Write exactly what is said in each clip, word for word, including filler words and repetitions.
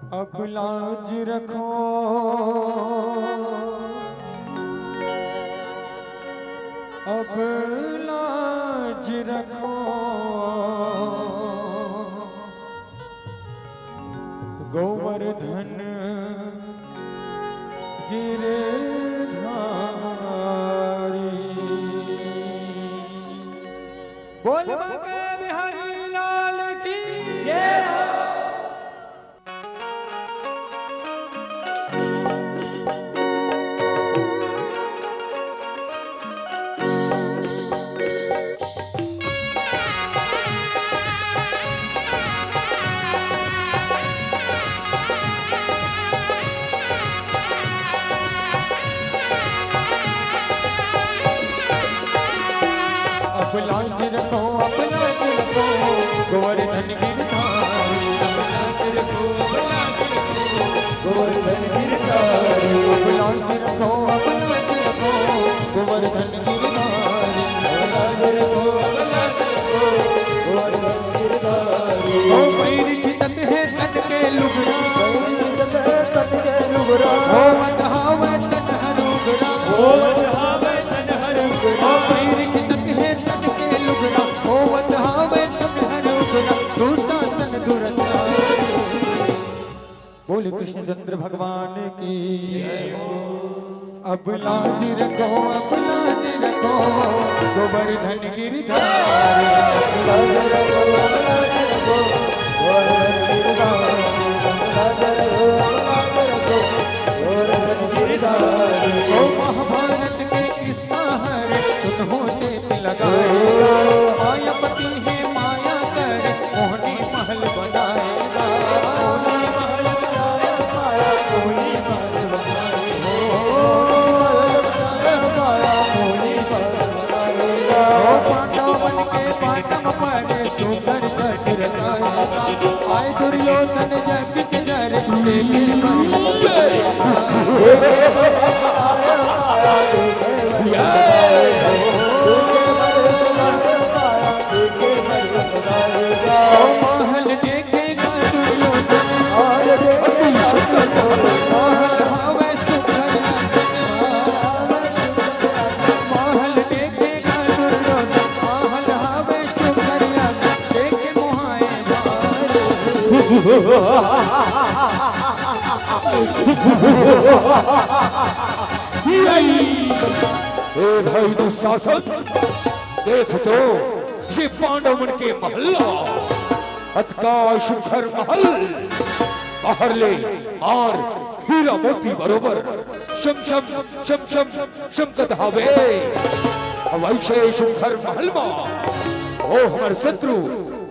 अब लाज रखो, अब लाज रखो, गोवर्धन गिरधारी। बोल बांके बिहारी लाल की जय हो। अब लाज रखो, अब लाज रखो, गोवर्धन गिरधारी। अब लाज रखो, अब लाज रखो, गोवर्धन गिरधारी। अब लाज रखो, अब लाज रखो, गोवर्धन गिरधारी। अब लाज रखो, अब लाज रखो, गोवर्धन गिरधारी। ओ पैर खिंचत हे तन के लुगरा, पैर खिंचत हे तन के लुगरा। ओ बंधावे तन हर उगरा, ओ बंधावे तन हर उगरा। ओ पैर खिंचत हे तन के लुगरा, ओ बंधावे तन हर उगरा। दुशासन दुरत्यारी। बोले कृष्णचंद्र भगवान की। अब लाज रखो, अब लाज रखो, गोवर्धन गिरधारी। अब लाज रखो, अब लाज रखो, गोवर्धन गिरधारी। अब लाज रखो, अब लाज रखो, गोवर्धन गिरधारी। ओ महाभारत के किस्सा हरे, सुनहु चेत लगाए। मायापति हे माया करे, मोहनी महल बनाएगा। मोहनी महल बनाएगा, मोहनी महल बनाएगा। ओ पांडवन के पाटम पर सुंदर जग रचाएगा। आए दुर्योधन जग के जर देखे। महल देखेगा दुर्योधन। महल हवे सुंदर। महल देखेगा दुर्योधन। महल हवे सुंदर। देख मोहाए भाई। ए भाई दुशासन, देख तो ये पांडव मन के महल ला, अतका सुघर महल, बाहर ले आर हीरा मोती बरोबर चमचम चमचम चमकत हावे। अउ अइसे सुघर महल मा ओ हमर शत्रु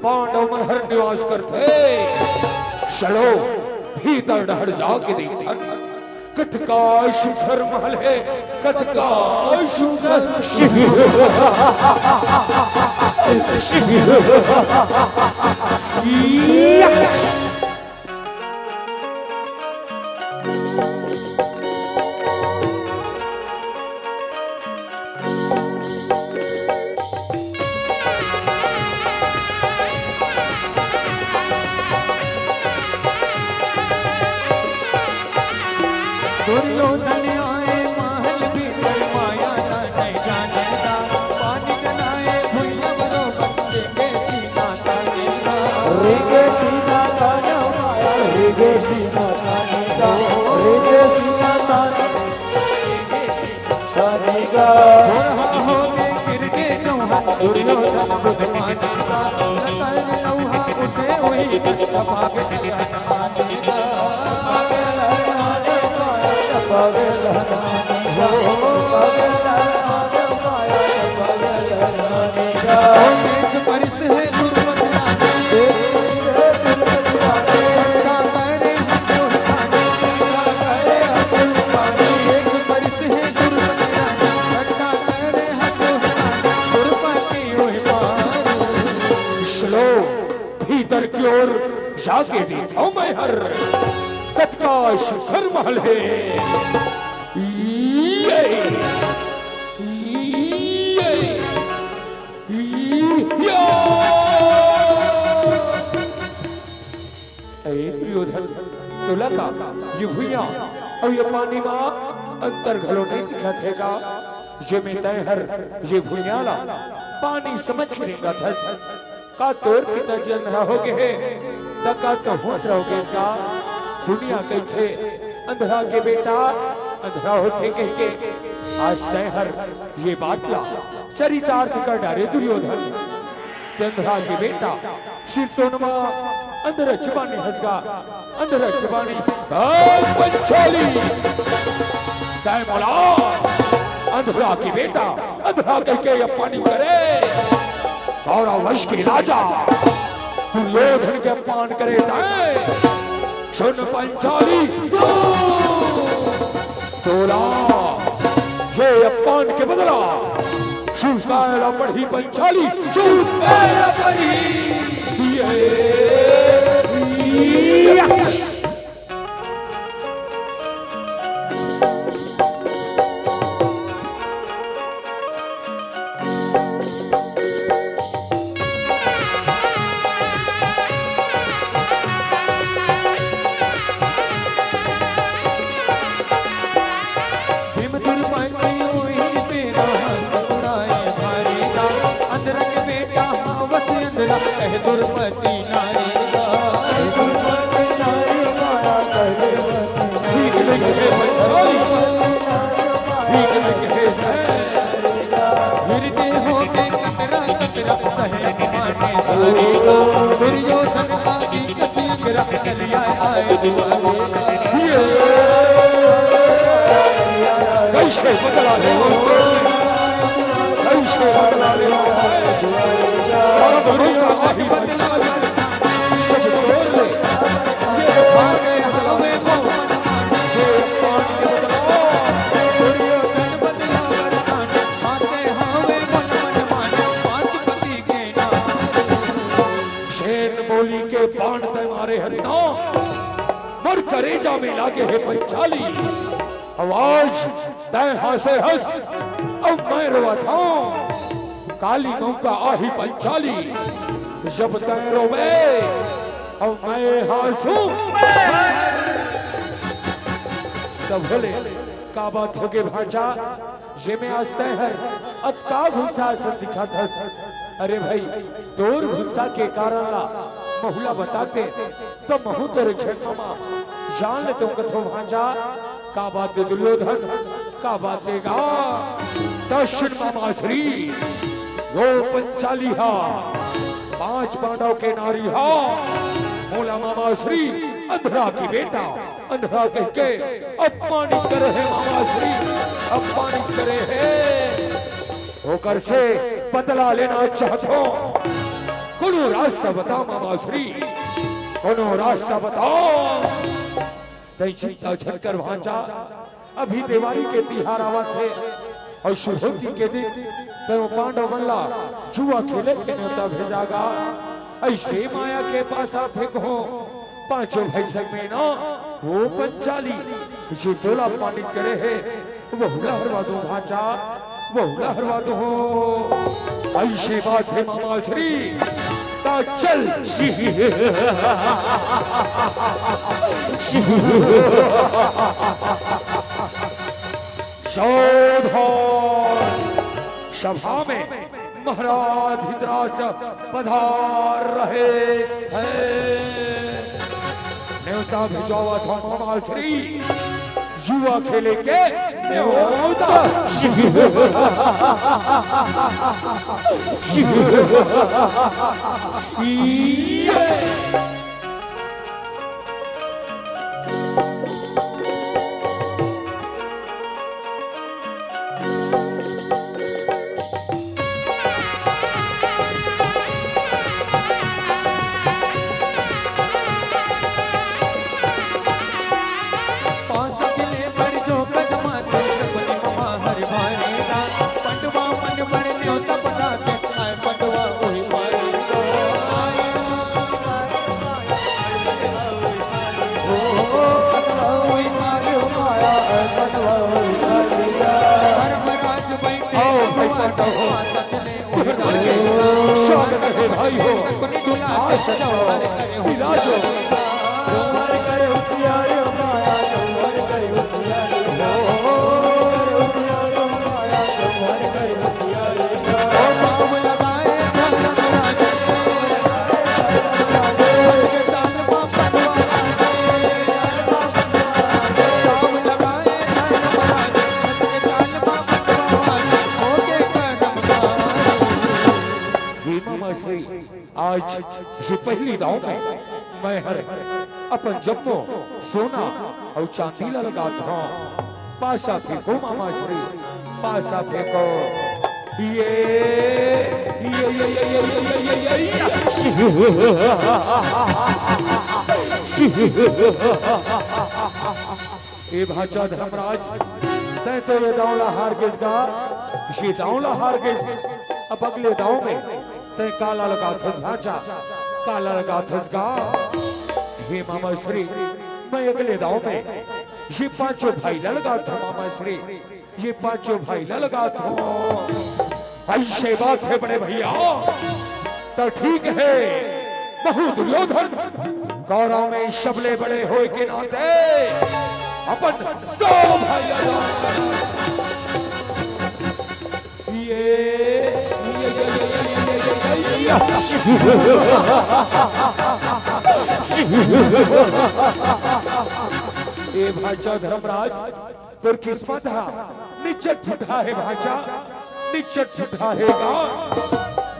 पांडव मन हर निवास करथे। चलो भीतर डहर जाके देखथन। कतका सुघर महल हे, कतका सुघर। दुर्योधन आए महल भीतर, माया ला नहीं जाने दा। पानी जनाए भुइया बरोबर, रेंगे सीना ताने दा। रेंगे सीना ताने माया, रेंगे सीना ताने दा। रेंगे सीना ताने, रेंगे सीना ताने दा। होरहा होगे गिर गे चौहान, दुर्योधन बुध माने दा। रतन लौहा उठे उही, भाग चलो भीतर की ओर जाके देखो मैं हर कतका सुघर महल हे। ये, ये, ये। ए दुर्योधन, तोला का ये भुइयां अउ ये पानी मा अंतर घलो नइ दिखत हे का? जेमे तैं हर ये भुइयां ला पानी समझ के रेंगत हस। का तोर पिताजी अंधरा हो गे हे, त का तहूं अंधरा हो गे का? दुनिया कहिथे, "अंधरा के बेटा अंधरा होथे," कहिके। आज तैं हर ये बात ला चरितार्थ कर डारे दुर्योधन। तैं अंधरा के बेटा, सिरतोन मा अंधरा चबानी हस गा, अंधरा चबानी। ए पंचाली, तैं मोला अंधरा के बेटा, अंधरा कहिके अपमानित करे। कौरव वंश के राजा दुर्योधन के अपमान करे तैं। सुन पंचाली, सुन। तोला ये अपमान के बदला चुकाए ला पड़ही पंचाली, चुकाए ला पड़ही। ये, ये। भीम दुर्पति ओही बेरा हंस उड़ाए भारी गा। अंधरा के बेटा हावस अंधरा कह दुर्पति नारी गा। दुर्पति नारी माया कह दुर्पति नारी। भीख में कहे बंसारी, भीख में कहे है। हिरदे हो के कतरा कतरा सहे माने सारी गा। दुर्योधन आदि कसी अंधरा कलिया आए दुआरे गा। कैसे बदला ले, कैसे बदला ले, और भरोसा नहीं बदला ले, सब तोड़ ले, ये हार गए हावे को, जे पान के बदला। सेन बोली के बाण तय मारे हरि ना, मोर करेजा में लागे हे पंचाली। आवाज तय हंसे हंस, अब मैं रोवत हूँ। काली मौका आही पंचाली, जब तय रोवे, अब मैं हंसू। तब बोले, का बात होगे भांचा? जेमे आज तय हर अतका गुस्सा असन दिखत हस। अरे भाई, तोर गुस्सा के कारण ला महूला बताते, त महू तोर झटका मा जान लेते हूँ कथो भांजा। का बात हे दुर्योधन, का बात हे गा? दक्षिण मामा श्री, वो पंचाली हा, पांच पांडव के नारी हा, मोला मामा श्री अंधरा के बेटा अंधरा कहिके अपमानित करे हे मामा श्री, अपमानित करे हे। ओकर से बदला लेना चाहत हूँ। कोनो रास्ता बता मामा श्री, कोनो रास्ता बता। तैं चिंता झन कर भांचा, अभी देवारी के तिहार आवत हे अउ सुरहुती के दिन तैं पांडव मन ला जुआ खेले के नेवता भेजा गा। अइसे माया के पासा फेंकहूं, पांचों भाई संग में ना, वो पंचाली, जे तोला अपमानित करे हे, वहू ला हरवा दूं भांचा, वहू ला हरवा दूं। अइसे बात हे मामा श्री, त चल। सावधान! सभा में महाराज धृतराष्ट्र पधार रहे हैं। नेवता भिजवावत हंव मामा श्री, जुआ खेले के नेवता। आओ भाई पांडव हो, स्वागत है भाई हो, आसन विराजो। मामा श्री, आज ये पहली दांव में मैं हर अपन जम्मो सोना अउ चांदी ला लगात हंव। पासा फेंको मामा श्री, पासा फेंको। ये, ये, ये, ये, ये, ये, ये, ये, ये, ये। ए भांचा धर्मराज, तैं तो ये दांव ला हार गेस गा, ये दांव ला हार गेस। अब अगले दांव में तैं काला लगाथस भांचा, काला लगाथस गा। हे मामा श्री, मैं अगले दांव में ये पांचों भाई ला लगाथंव मामा श्री, ये पांचों भाई ला लगाथंव। अइसे बात हे बड़े भइया, त ठीक हे। बहु दुर्योधन, कौरव में सबले बड़े होय के नाते अपन सब भाई ला ये, ये, ये, ये, ये, ये, ये। ए भांचा धर्मराज, तोर किस्मत ह निच्चट फूटहा हे भांचा, निच्चट फूटहा हे गा।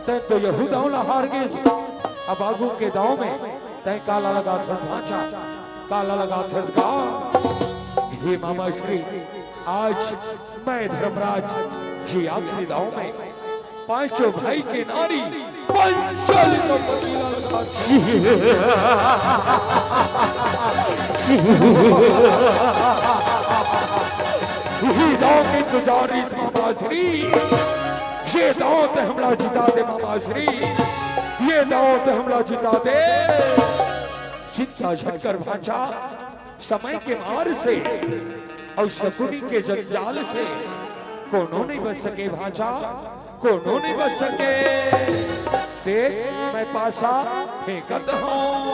तैं तो यहू दांव ला हार गेस, अब आगू के दांव में तैं काला लगाथस भांचा, काला लगाथस गा। हे मामा श्री, आज मैं धर्मराज ये आखिरी दांव में पांचों भाई के नारी पंचाली के पति ला लगाथंव। इही दांव के इंतजार रिहिस मामा श्री, ये दांव तैं हमला जिता दे मामा श्री, ये दांव तैं हमला जिता दे। चिंता झन कर भांचा, समय के मार से अउ शकुनी के जंजाल से कोनो नइ बच सके भांचा, कोनो नइ बच सके। देख, मैं पासा फेंकत हंव।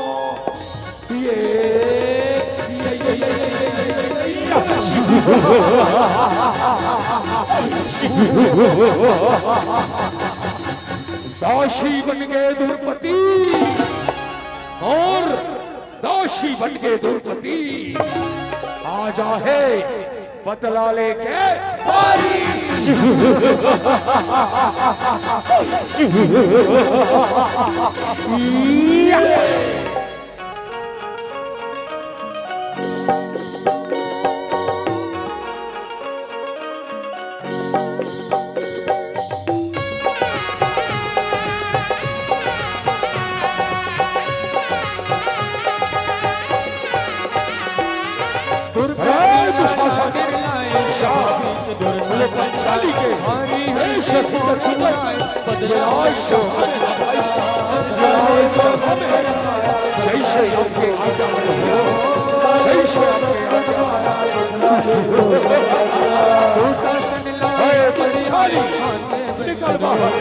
ये, ये, ये, ये। दासी बन गे दुरपति अउ दासी बन गे दुरपति, आ जा हे बदला लेके बारी। अरे दुशासन, शाह, बोले पंचाली के, हे शकुनी, जैसे आपके आज्ञा में हो, जैसे आपके आज्ञा। हे पंचाली, निकल बाहर।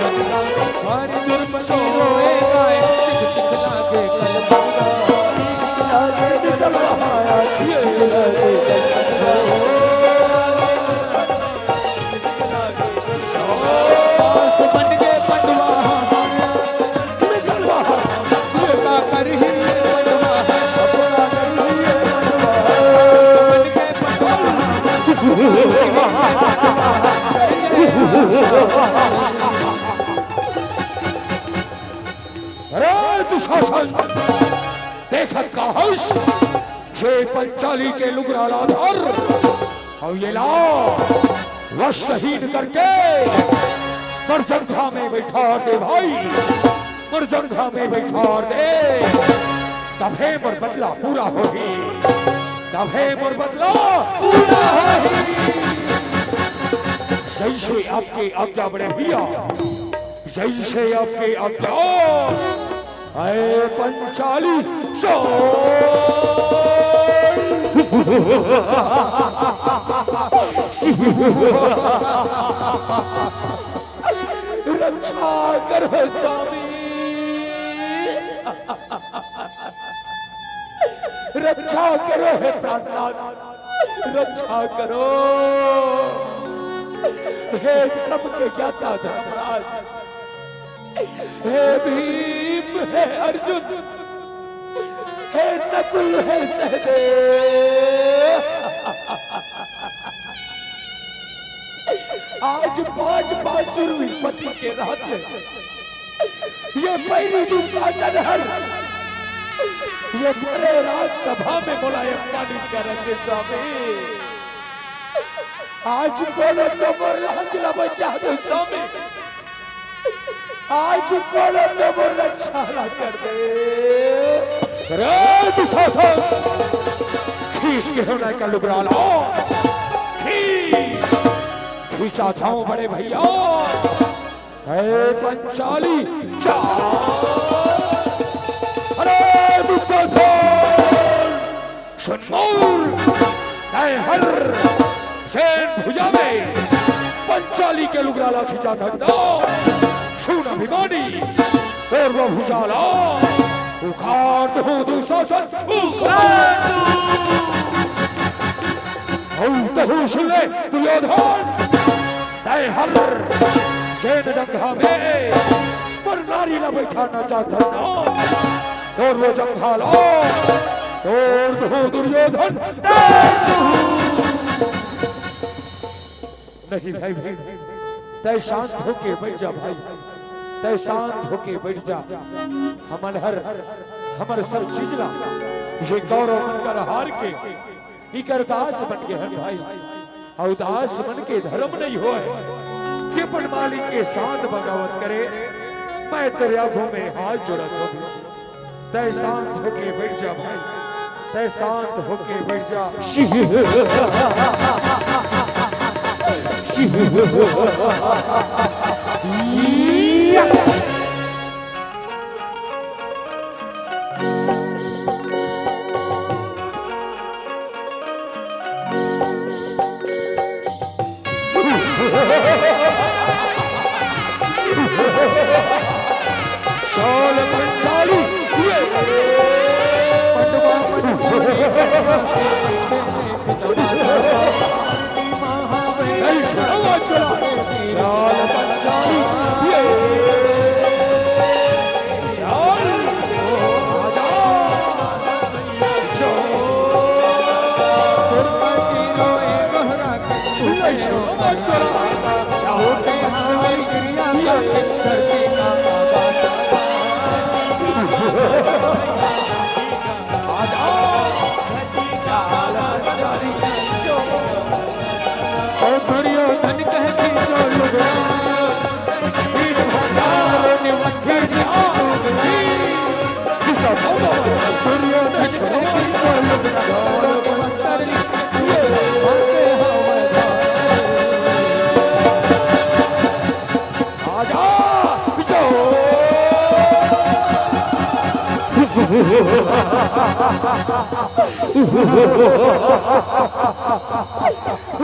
अरे दुशासन, देखत का हस, ये पंचाली के लुगरा ला धर अउ ये ला वशहीन करके मरजंघा में बइठार दे भाई, मरजंघा में बइठार दे, तभे मोर बदला पूरा होही, तभे मोर बदला पूरा होही। जैसे आपके आज्ञा बड़े भइया, जैसे आपके आज्ञा। हे पंचाली, रक्षा करो स्वामी, रक्षा करो हे प्राणनाथ, रक्षा करो। हे धर्म के ज्ञाता धर्मराज, हे भीम, हे अर्जुन, हे नकुल, हे सहदेव, आज पांच बासुर विपत्ति के रहत ले ये बैरी दुशासन हर ये पूरे राजसभा में मोला अपमानित करत हे स्वामी। आज कोनो तो मोर लाज ला बचा दे स्वामी। आज कोनो तो मोर रक्षा ला कर दे। रे दुशासन, खींच के होना का लुगरा ला। खींच, खींचा था बड़े भैया। हे पंचाली, जा। अरे दुशासन, सुन मोर, तैं हर सेन भुजा में पंचाली के लुगरा ला खिंचा धंधा। सुन अभिमानी, तोर वो भुजा ला उखाड़ दूं दुशासन, उखाड़ दूं। अउ तहूं सुन ले दुर्योधन, तैं हर सेन जंघा में मोर नारी ला बैठाना चाहत हस ना? तोर वो जंघा ला तोड़ दूं दुर्योधन, तोड़ दूं। नहीं भाई, भाई, तैं शांत होके बैठ जा भाई, तैं शांत होके बैठ जा। हमन हर, हमर सब चीज ला ये कौरव मन कर हार के इकर दास बन गे हन भाई। अउ दास मन के धर्म नहीं होय कि अपन मालिक के साथ बगावत करे। मैं तेरे आंखों में हाथ जोड़त हूँ, तैं शांत होके बैठ जा भाई, तैं शांत होके बैठ जा।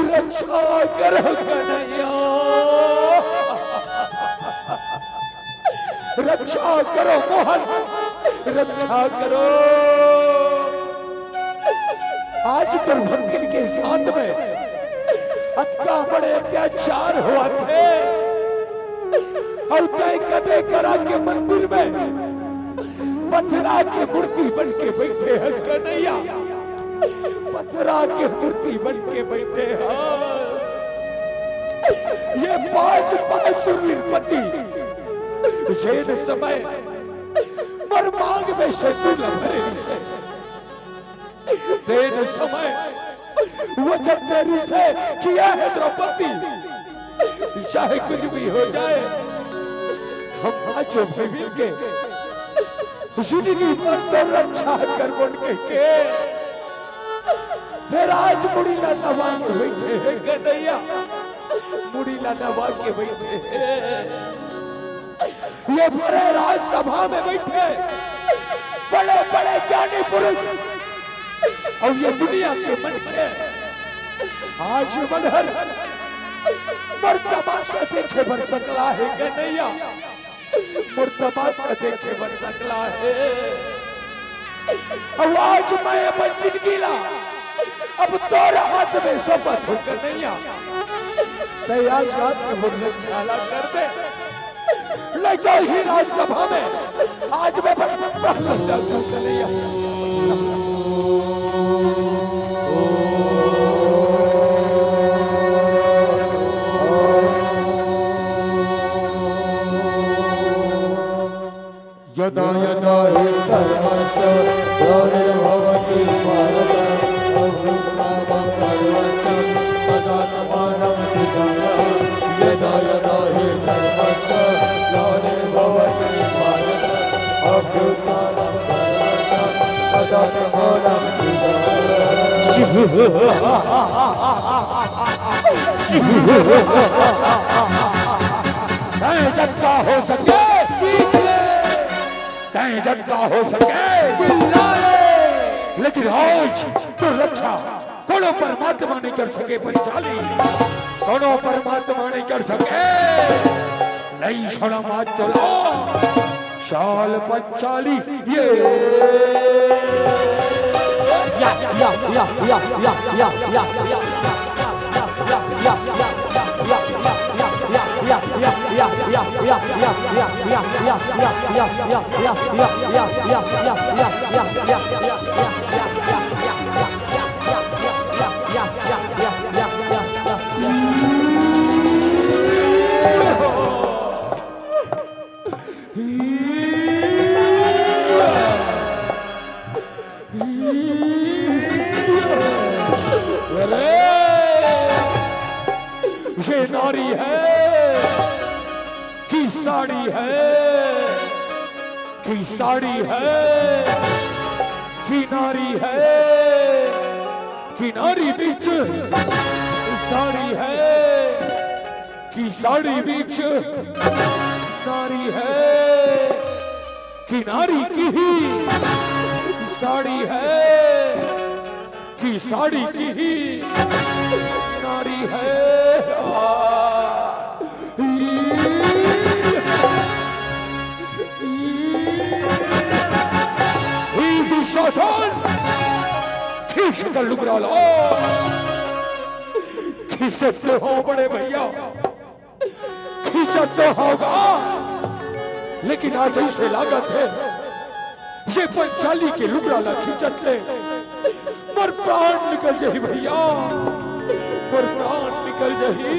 रक्षा करो कन्हैया, रक्षा करो मोहन, रक्षा करो। आज दुर्भंगिन के साथ में अतका बड़े अत्याचार होवत हे, अउ तैं कदे करा के मंदिर में पथरा के मूर्ति बन के बैठे हस कन्हैया, पथरा के मूर्ति बन के बैठे हस। ये पांच पांच सुरवीर पति जेन समय मोर मांग में सेंदूर ला भरे रिहिसे, तेन समय वचन दे रिहिसे कि हे द्रौपदी, चाहे कुछ भी हो जाए, हम पांचों भाई मिलके जिंदगी भर तोर रक्षा करबो कहिके। फेर आज मुड़ी ला नवा के बैठे हे कन्हैया, मुड़ी ला नवा के बैठे हे। ये बड़े राजसभा में बैठे बड़े बड़े ज्ञानी पुरुष अउ ये दुनिया के मनखे आज मन हर मोर तमाशा देखे बर सकला हे कन्हैया, मोर तमाशा देखे बर सकला हे। अउ आज मैं अपन जिंदगी ला अब तोर हाथ में सौंपत हूं कन्हैया। तैं आज रात के मोर रक्षा ला कर दे। ले जाओ ही राजसभा में। आज मैं बन सकता हूं कन्हैया। यदा यदा हि धर्मस्य ग्लानिर्भवति भारत, अभ्युत्थानं धर्मस्य तदात्मानं सृजाम्यहम्। यदा यदा हि धर्मस्य ग्लानिर्भवति भारत, अभ्युत्थानं धर्मस्य तदात्मानं सृजाम्यहम्। तैं जतका हो सके, तैं जतका हो सके, लेकिन आज तोर रक्षा कोनो परमात्मा नइ कर सके पंचाली, कोनो परमात्मा नइ कर सके। नइ छोड़ंव आज तोला, चल पंचाली। ये अरे, ये नारी है कि साड़ी है, कि साड़ी है, कि नारी है, कि नारी बीच साड़ी है, कि साड़ी बीच नारी है, कि नारी की ही साड़ी है, कि साड़ी की ही नारी है। आ, ई, ई, ई दुशासन, खींच कर लुगरा ला, खींचत तो हो बड़े भैया, खींचत तो होगा, लेकिन आज अइसे लागत हे, ये पंचाली के लुगरा ला खींचत ले मोर प्राण निकल जाही भैया, मोर प्राण निकल जाही।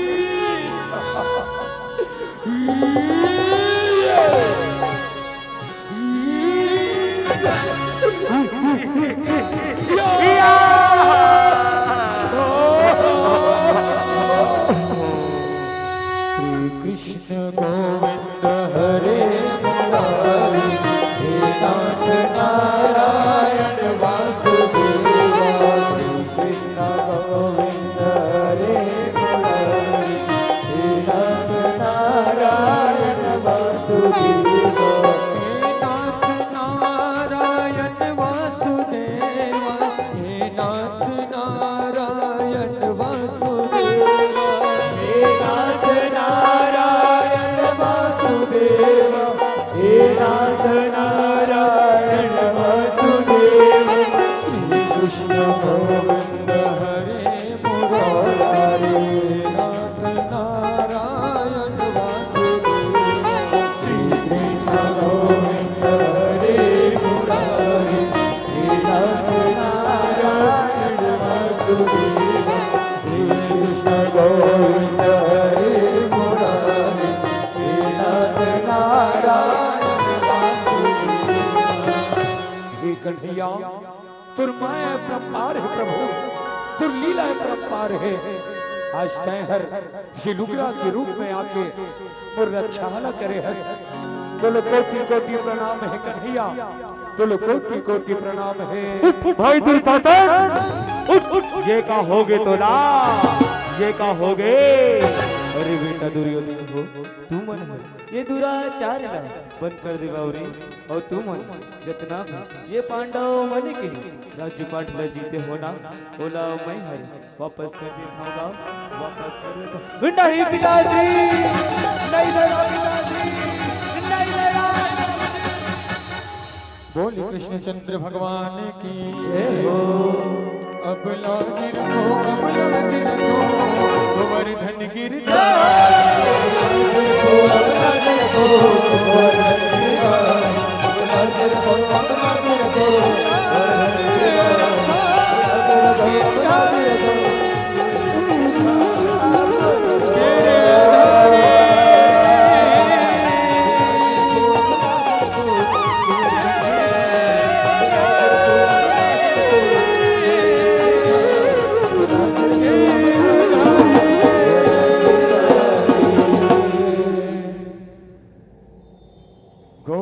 श्री कृष्ण गोविंद हरे मुरारी, हे नाथ नारायण वासुदेवा। श्री कृष्ण गोविंद हरे मुरारी, हे नाथ नारायण वासुदेवा। हे नाथ नारायण वासुदेवा, हे नाथ नारायण वासुदेवा। हे नाथ नारायण वासुदेवा, हे नाथ नारायण वासुदेवा। श्री कृष्ण गोविंद हरे मुरारी, हे नाथ नारायण वासुदेवा। श्री कृष्ण गोविंद हरे मुरारी, हे नाथ नारायण वासुदेवा। श्री कृष्ण गोविंद हरे मुरारी, हे नाथ नारायण वासुदेवा। हे कन्हैया, तोर माया अपरंपार हे प्रभु, तोर लीला अपरंपार हे। आज तैं हर ये लुगरा के रूप में आके मोर रक्षा ला करे हस। तोला कोटि कोटि प्रणाम हे कन्हैया, तोला कोटि कोटि प्रणाम हे। उठ भाई दुशासन, उठ, उठ, ये का होगे तोला, ये का होगे? अरे बेटा दुर्योधन हो, तुमन ह ये दुराचार ला बंद कर देवा रे। अउ तुमन जतना भी ये पांडव मन के राजपाट ला जीते हो ना, ओला मैं हर वापस कर देत हंव गा, वापस कर देत हंव। नहीं पिताजी, नहीं दया पिताजी, नहीं दया। बोल कृष्णचंद्र भगवान की जय हो। अबला गिर को, अबला गिर को, गोवर्धन गिर जाए।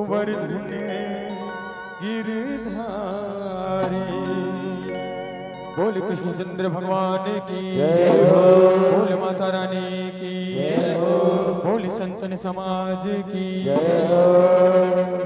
वर धुन गिरधारी। बोल कृष्णचंद्र भगवान की। जय हो। बोल माता रानी की। जय हो। बोल संतन समाज की। जय हो।